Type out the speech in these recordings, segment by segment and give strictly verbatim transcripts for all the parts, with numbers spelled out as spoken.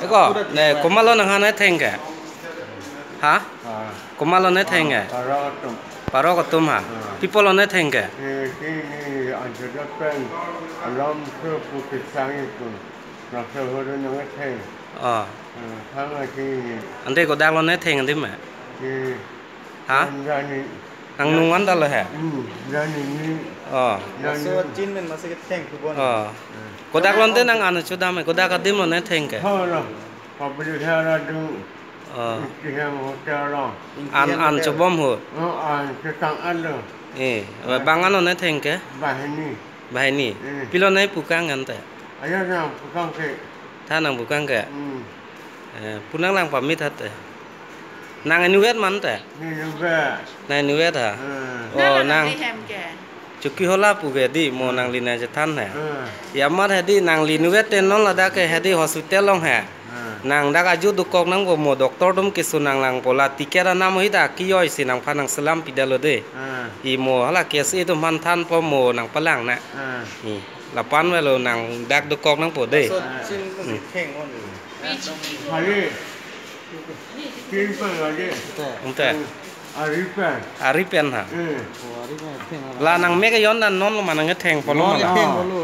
Eko, ne, komatlo nanghan ne theng ke? Ha? Ah, komatlo ne theng ke? Parok atum. Parok atum ha? Ah. Pi apotlo ne theng ke? Eh, si ne anchot pen alam so pu kisang itu. Nang so hodo nang theng. Oh. Eh, thang lagi. Ante kodaklo ne theng ante ma? Eh, Ha? Jani. Nang nung an ta lo he? Hmm, jani ni. Oh. Jani. Laso chin men masi ketheng thubon. Oh. Hmm. Kodak lo ante nang an chedam he, kodak adim lo ne theng ke? Ho lo. Public hera dung. Oh. Ingkihem hotel lo. An, an chobom ho. Oh, an chetang an lo. Eh, bang an lo ne theng ke? Banghini. Banghini. Eh. Pilo ne pukang ante? Ayo nang pukang ke. Tha nang pukang ke? Hmm. Eh, pu nang lang pamit hat te. Nang inutvet ma ante? Inutvet. Nang inutvet ha? Hmm. Oh, nang. Nang nang hem ke? Chokihola pu ke di mo nang lina chethan he. Hmm. Ya mar he di nang inutvet te non ladak ke he di hospital along he. Hmm. Nang dak aju dokok nangpo mo doctor atum keso nang langpo la ticket anam hita kiyoi si nangphan nang selam pidetlo de. Hmm. I mo hala case itum aphan thanpo mo nang palang na. Hmm. Hmm. Lapu-an avelo nang dak dokok nangpo de. Laso chin pu si theng on. Hari. Chin pen hari. Ante. Ari pen. Ari pen ha. Eh. Oh, ari pen theng. La nang mek ayon dan non lo ma nang thengpo lo ma la. Non thengpo lo.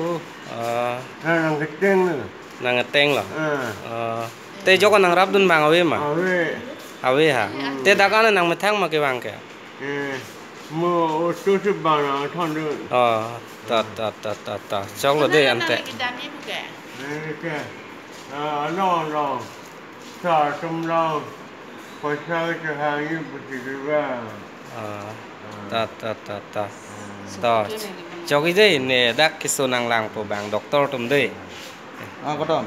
Ah. Nang keteng lo. Nang keteng lo. Eh. Ah. Te jok nang rapdun abang ave ma? Ave. Ave ha. Hmm. Te dak an nang methang ma kevang ke? Eh, mo auto si bang nang thon dun. Oh, ta, ta, ta, ta, ta. Choklo de ante. Nang kedam ni pu ke? Eh, ke. Ah, no, no. Sa tum lo. Paisa ke hang ni pu si ba. Ah, ta, ta, ta, ta. Ta. Chok-i de ne dak keso nang langpo abang doctor atum de. Ah, kodam.